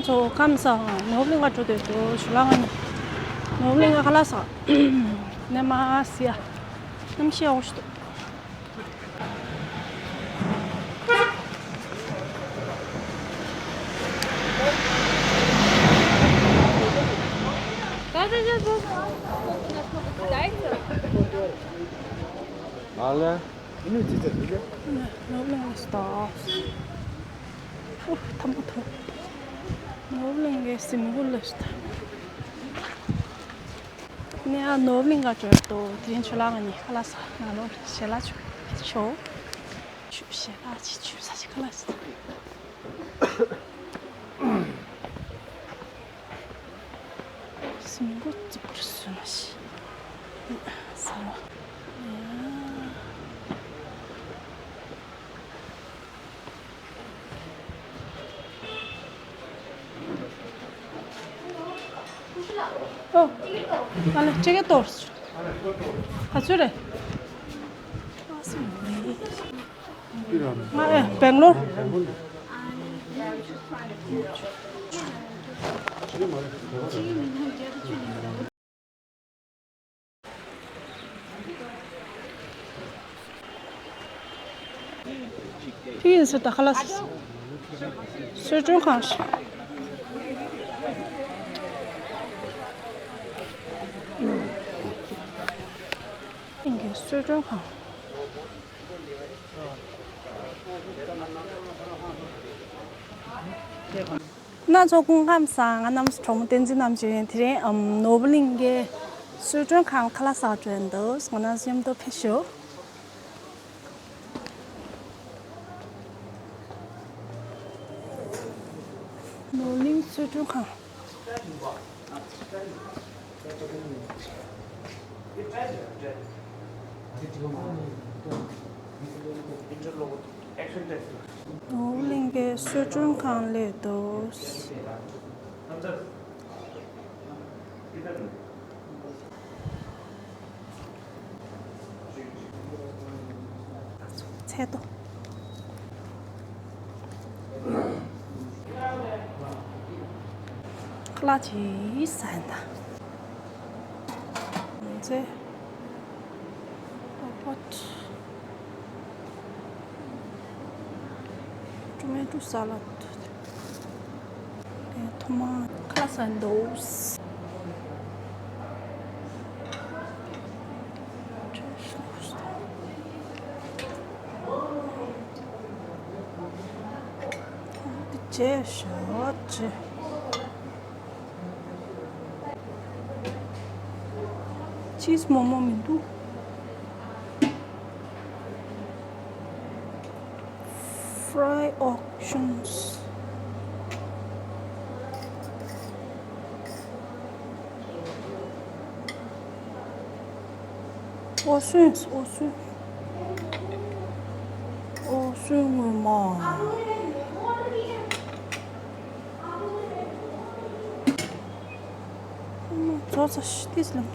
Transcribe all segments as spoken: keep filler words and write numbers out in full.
ཁམས་བཟང་། ནོར་བུ་གླིང་ག་འགྲོ་འདོད་འདུག་ཞུ་ལ་ང་ནི། ནོར་བུ་གླིང་ག་ཁ་ལག་ཟ། ནས་མ་ཟི་ཡ། གནམ་གཤིས་ཡག་པོ་ཞིག་འདུག་ཨ་ལེ། ནོར་བུ་གླིང་ག་ལ་ཟ། ཨུ། ཐམ་པོ་ཐོབ། ནོར་བུ་གླིང་གའི་གཟིམ་ཁུག་ལ་ཞིག་ད། ནས་ཨ་ནོར་བུ་གླིང་ག་འགྲོ་འདོད་འདུག་དེ་རིང་ཆུ་ལག་ང་ནི་ཁ་ལག་ཟ། ང་ལོ་ཞལ་ལག་ཆུ་ཆོ། ཆུ་ཞལ་ལག་ཆི་ཆུ་ཟ་ཞིག་ཁ་ལག་ཟ། གཟིམ་ཁུག་རྩིག་པར་བཟོས་མ་ཤེས། ཟ་བ། ཨོ། ཨ་ལེ་ཅི་གེ་ཏོར། ག་ཚོད་རེད། ཨ་སི་མ་རེད། ང་ཨེ་སྦེང་ལོར། ཕི་ཡིན་སུ་ད་ཁ་ལག་ཟ། གསོལ་མགྲོན་ཁང་ཞིག་ཡིན་གྱི་གསོལ་མགྲོན་ཁང་། སྣ་ཚོགས་སྐུ་ཁམས་བཟང་། ང་རྣམ་གྲོགས་མོ་བསྟན་འཛིན་རྣམ་གཅོད་ཡིན། དེ་རིང་ཨམ་ནོར་བུ་གླིང་གའི་གསོལ་མགྲོན་ཁང་ལ་ཁ་ལག་ཟ་འགྲོ་འདུག་ང་རྣམ་གཅིག་མཉམ་དུ་ཕེབས་ཤོག་ནོར་གླིང་གསོལ་མགྲོན་ཁང་། ནོར་གླིང་གའི་གསོལ་མགྲོན་ཁང་སླེབས་འདུག་ཚལ་ཏོ། ཁ་ལག་ཅིག་ཟ་ཡིན་ད། ཚལ། པ་པ། ཊོ་མེ་ཊོ་ས་ལད། ཐོ་མ་ཁ་ལག་ཟ་འདུག་ཅེས་ཞོག་ཅེས། ཆིས་མོག་མོག་མི་འདུག Fry options. ཨོ་སུན་ཨོ་སུན། ཨོ་སུན་ངོ་མ། ཚོ་ཚ་ཤི་ཏིས་ལམ།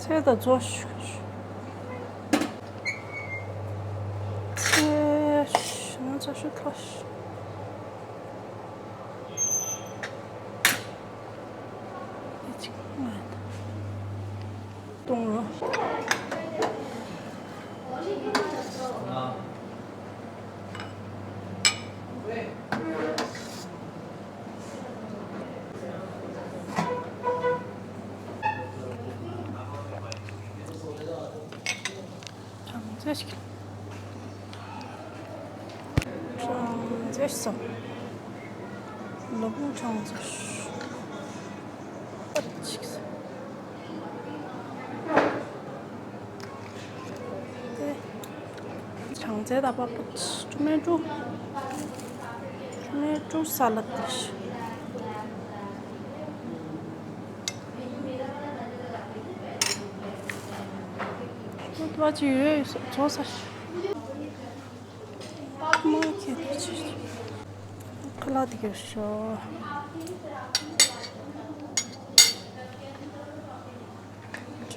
ཚེ་ད་ཚོ་ཤི། ཚེ་ཤི་ན་ཚོ་ཤི་ཁ་ཤི། དེ་གཅིག་མ་ཡིན་ད། གཏོང་རོགས། གྲང་ཚད་ཞིག་གྲང་ཚད་སོང་། ལོ་བུ་གྲང་ཚད། ཨ་ཅིག་སོང་། དེ་གྲང་ཚད་ད་པ་པ་ཊོ་མེ་ཊོ། ཊོ་མེ་ཊོ་ས་ལད་དེ་ཞིག་ཏུ་བ་ཅི་ཡོད་ཚོ་ས་ཤི། མ་ཁྱེད་ཀྱི་ཕྱིར། ཁ་ལག་དེ་གྱོད་ཤོག་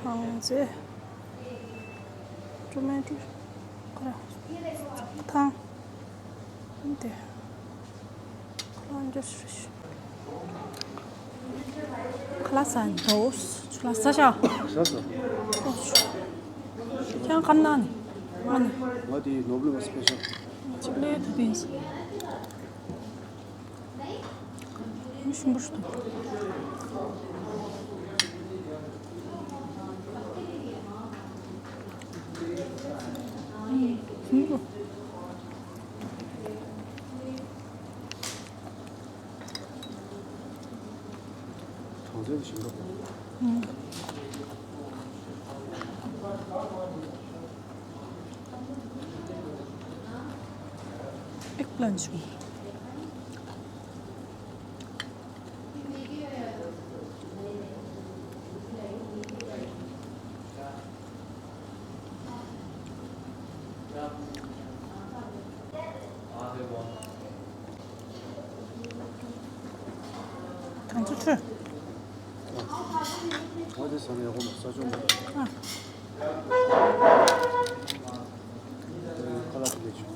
ཨང་ཙེ། ཊོ་མེ་ཊོ། ཁ་ལག་ཐང་། འདི། ཁ་ལག་འདི་ཞུ། ཁ་ལག་ཟ་འདུག་ཁ་ལག་ཟ་ཤག་ཟ་ཟ། ཁྱེད་རང་ག་ནས་ང་ནས། ང་དེ་ནོར་བུ་གླིང་སི་པེ་ཤལ། གཅིག་ལས་དུ་དེ་ཡིན། ཞིམ་པོ་ཞིག་འདུག་ཞིམ་པོ། གྲང་ཚོད་ཞིམ་པོ། ཨེག་པི་ལན་ཊི་བྱུང་། གང་ཚོད་ཁྲོད། ང་དེ་ཟ་ནས་ཡག་པོ་མ་ཟ་ཆོག་མ་རེད། ཨ། ཁ་ལག་དེ་ལས་ཆོག་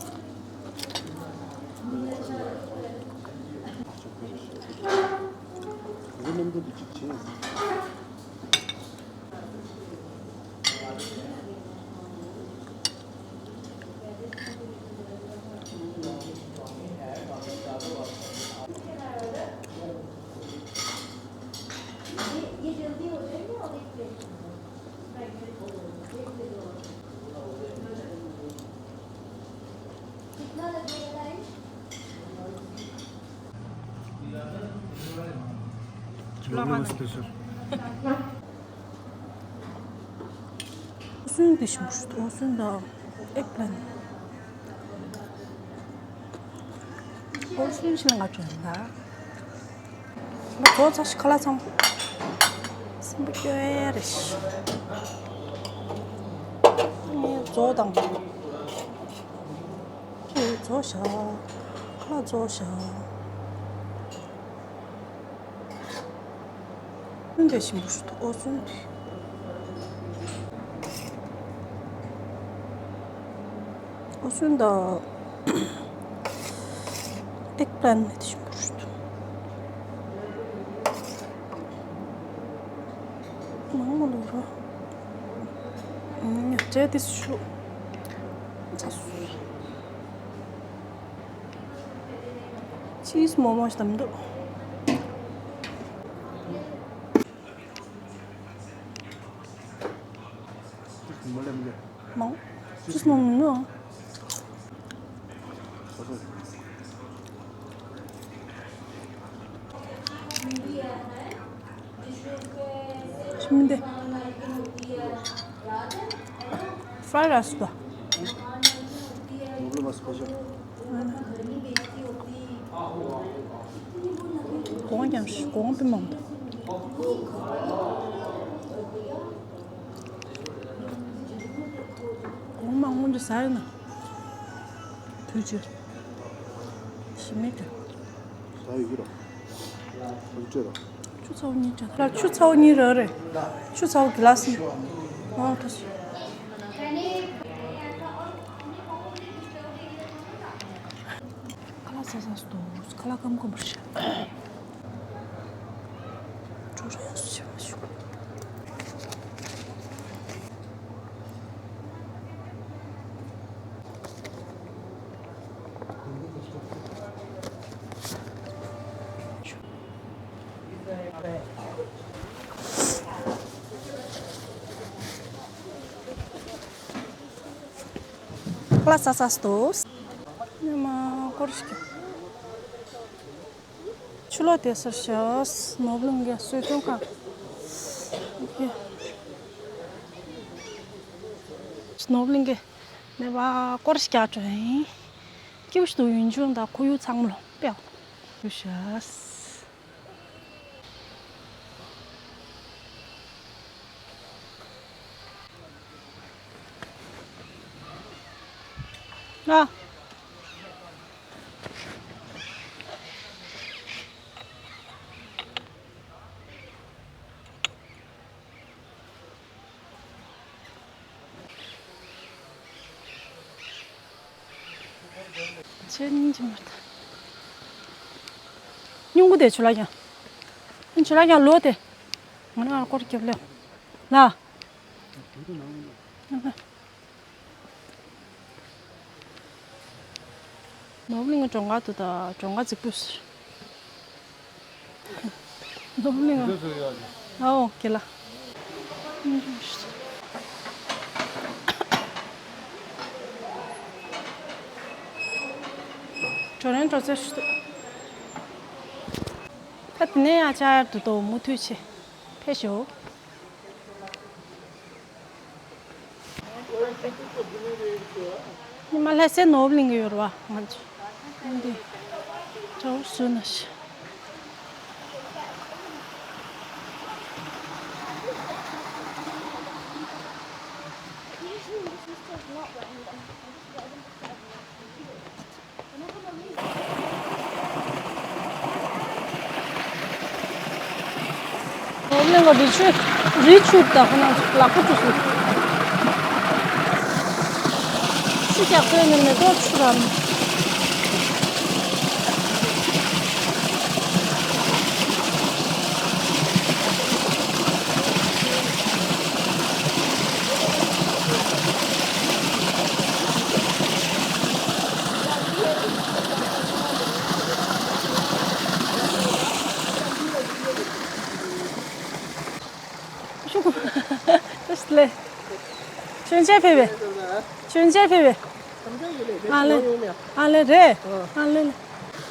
རི་མོ་འདི་འདི་གཅིག་བྱས། སུན་དེ་ཞིམ་པོ་ཞིག་འདུག་སུན་དང་ཨེག་པི་ལན། ཨོ་སུན་ཞིག་ལ་ང་དྲན་ད། ང་རྫོགས་ཚར་ཤག་ཁ་ལག་ཚང་མ། སེམས་པ་སྐྱོ་ཡ་རེད་ཤག་ངས་རྫོགས་དང་། ཁྱེད་རྫོགས་ཤག་ཁ་ལག་རྫོགས་ཤག་སུན་དེ་ཞིམ་པོ་ཞིག་འདུག་ཨོ་སུན་དེ། ཨོ་སུན་དང་ཨེག་པི་ལན་དེ་ཞིམ་པོ་ཞིག་འདུག་མང་མ་ལོ་ར། ཨུམ། ཉག་ཅག་དེ་ཞུ། ཚ་སུ། ཆིས་མོ་མོ་ཞིག་དམ་འདུག་མང་། ཆིས་མོ་མོ་ནོ། ཆི་མི་འདི། ཧྥ་རའི་རའི་སི་དང་། ནོར་བུ་ལ་སི་པེ་ཤལ། གོང་ཀྱང་གོང་པི་མང་། གོང་མང་པོ་འདི་ཟ་ཡོད་ན། དུས་ཅི། ཞི་མི་དུ། ཟ་ཡོད་ཀྱི་རོ། ཆུ་ཚ་བོ་གཉིས་སྤྲད་རོ། ཆུ་ཚ་བོ་གཉིས་རེད་རེད། ཆུ་ཚ་བོ་གི་ལ་སི། ཨོ་ཐོ་སི། ཁ་ལག་ཟ་ཟ་སྟོ། ཁ་ལག་སྐམ་སྐམ་པར་ཤ། ཁ་ལག་ཟ་ཟ་སྟོ། ཉི་མ་སྐོར་ཞིག་ཆུ་ལོག་དེ་སར་ཤོག་ནོར་བུ་གླིང་གི་གསོལ་སྟོན་ཁང་། ནོར་བུ་གླིང་གི་ནས་བ་སྐོར་ཞིག་རྒྱག་འགྲོ་ཡིན། སྐྱིད་པོ་ཞིག་འདུག་ཡུན་ཆུང་དང་ཁོར་ཡུག་ཚང་མ་ལ་དཔེ་ཡག་པོ་ཤག་ཨ། ཆེ་སྙིང་རྗེ་མ་རེད། སྙུང་གུ་དེ་ཆུ་ལ་ཀྱང་། ཆུ་ལ་ཀྱང་ལོ་དེ། ང་རང་སྐོར་རྒྱབ་ལེ། ལ། ནོར་བུ་གླིང་གི་གྲོང་ཁྱེར་དུ་ད་གྲོང་ཁྱེར་རྫིག་པོ་ཟེར། ནོར་བུ་གླིང་ཨ། ཨའོ་དགེ་ལ། འགྲོ་རན་འགྲོ་ཚེ་ཧྲུ་ཏུ། ད་དེ་ནས་ཡང་ཅག་ཡར་དུ་ཏོ་མུ་མཐུད་ཆེ། ཕེབས་ཤོག་ཉི་མ་ལྷ་སའི་ནོར་བུ་གླིང་གི་ཡོད་རེད་བ་ང་ཚོ། འདི་གྲྭ་བ་སུ་ན་ཤི། ནོར་བུ་གླིང་གི་རི་ཆུ། རི་ཆུ་དང་ཁོ་ན་ལག་པ་ཆུ་སུ། ཆུ་རྒྱག་སོས་ནས་མེ་ཏོག་ཆུ་རམ། ཤུགས། བཀྲ་ཤིས་བདེ་ལེགས། མཆོད་མཇལ་ཕེབས་པས། མཆོད་མཇལ་ཕེབས་པས། ཨ་ལེ། ཨ་ལེ་རེད། ཨ་ལེ་ལེ།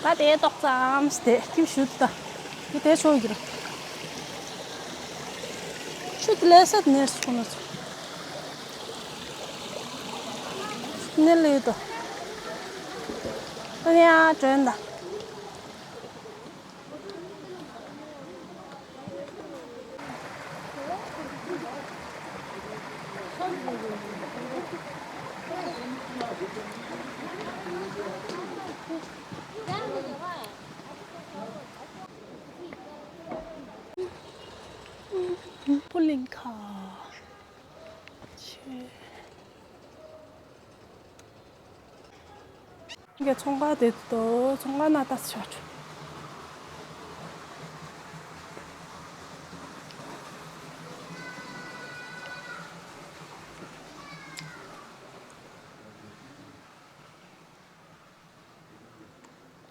ད་དེ་ཏོག་ཙམ་དེ་ཁྱིམ་ཞུ་ད། དེ་དེ་ཆོག་གི་རེད། ཆུ་དེ་ལས་སད་ནས་སོང་ན་ཆུ། ནས་ལས་ད། ཨ་ནི་ཨ་དྲན་ད། སྤུ་ལིང་ཁ། ཆེ། ངས་ཚོང་ཁང་དེ་དུ་ཚོང་ཁང་ན་ལྟ་ཆ་ཆུ།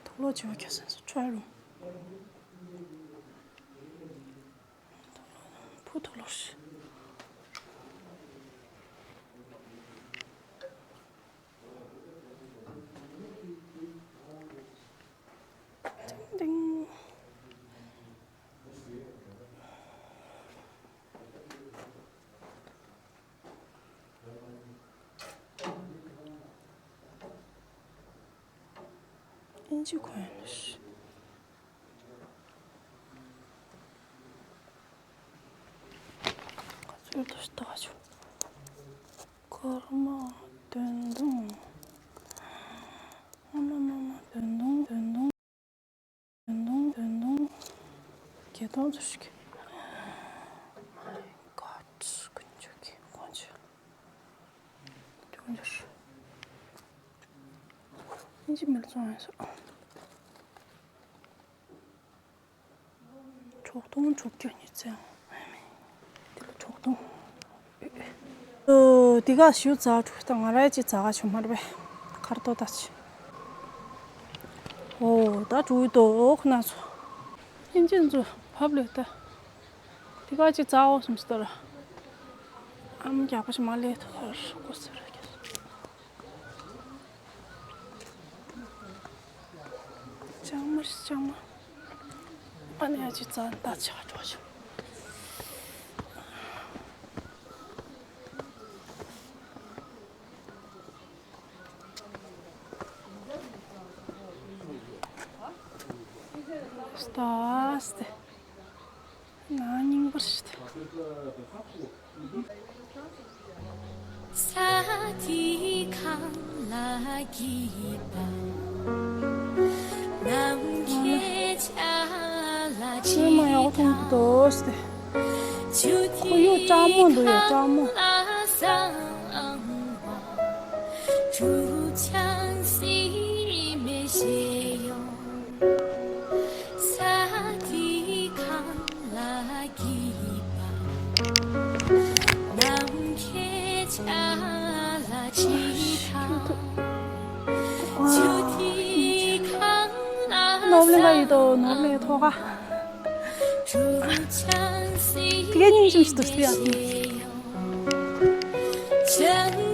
དུག་ལོག་བྱེད་པ་ཁྱོད་སེམས་སུ་འཕྲོ་རུང་། བུ་དུག་ལོག་ཤི། ཏིང་ཏིང་། ཨིན་ཇི་གོན་ནི་ཤི། ག་ཚོད་དུ་ལྟ་ཆོག་སྐར་མ་བདུན་སྟོང་། ཨ་མ་མ་མ་བདུན་སྟོང་བདུན་སྟོང་། བདུན་སྟོང་བདུན་སྟོང་། བརྒྱད་སྟོང་ཙམ་ཞིག My God ཀུན་སྤྱོད་ཀྱི་དཀོན་མཆོག་ཅུང་ཟད་ཨིན་ཇི་མེད་ཙང་ཡིན་ས། དྲུག་སྟོང་དྲུག་ཅུ་ཉི་ཤུ་རྩ་ལྔ། དེ་ལ་དྲུག་སྟོང་། ཨོ། འདི་ག་ཞུ་ཛ་དྲུག་དང་ང་རའི་ཅི་ཛ་ག་ཞུ་མར་བས། ཁར་ཏོ་ད་ཆི། ཨོ་ད་དྲུག་ཏོ་ཁོ་ན་ཚོ། ཨིན་ཇི་ཚོ་བབ་ལེ་ད། འདི་ག་ཅི་ཛ་འོ་སུམ་སྟོར། ཨམ་རྒྱག་པ་ཞིག་མ་ལས་ཐོག་ཧར་ཀོ་སེ་ར་རྒྱ། ལྕང་མ་ལྕང་མ། ཨ་ནི་ཨ་ཅི་ཙང་ད་ཆ་འགྲོ་ཆུ། སྟ་སྟེ། ང་རྙིང་པར་ཞིག་སྟེ། ས་དེའི་ཁམས་ལ་སྐྱིད་པ། ནམ་མཁའི་བྱ་ལ་ཆོས་མ་ཡག་ཐུང་གི་དོ་སྟེ། ཆུ་ཁོར་ཡུག་སྤྲང་མོ་འདུག་ཡ་སྤྲང་མོ། ཁམས་ལ་བཟང་བ། གྲུབ་ཆང་སི་མ། ནོར་ལེན་ག་ཡིན་དོ། ནོར་ལེན་ཐོག་ཁ། དེ་ག་སྙིང་རྗེ་མོ་ཞིག་འདུག་ཟེར་ཡ།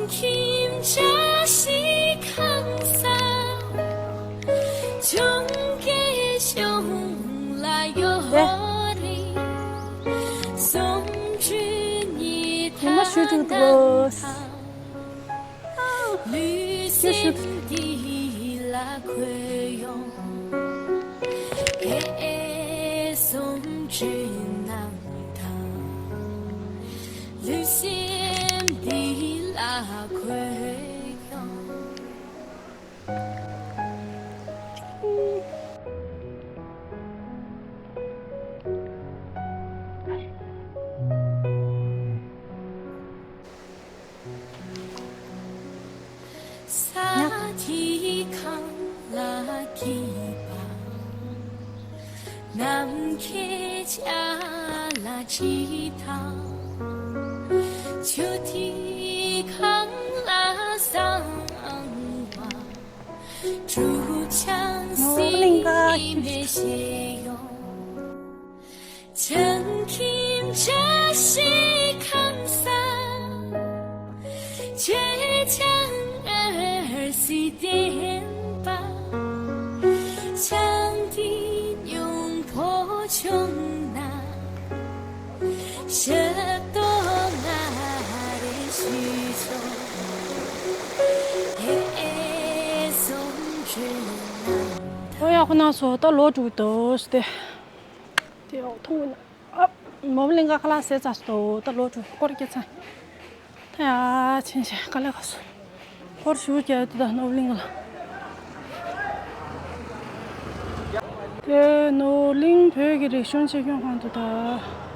ཉི་མ་ཞུ་དྲུག་འདུག་ཞུ་ཞུ། ནོར་གླིང་ག་ཨོ་ཡ། ཁོ་ན་སོ་ད་ལོ་དྲུག་དོ་སྟེ། དེ་འོག་ཐུང་ན། ཨ། ནོར་གླིང་ག་ཁ་ལག་ཟས་ཚར་སོ། ད་ལོ་དྲུག་སྐོར་སྐྱེ་ཚར། ད་ཡ་ཕྱིན་ཆད་ག་ལེ་ག་སོ། ཧོར་ཞུ་རྒྱ་དུ་ད་ནོར་གླིང་ལ། དེ་ནོར་གླིང་བོད་ཀྱི་རིག་གཞུང་གཅེས་སྐྱོང་ཁང་དུ་ད།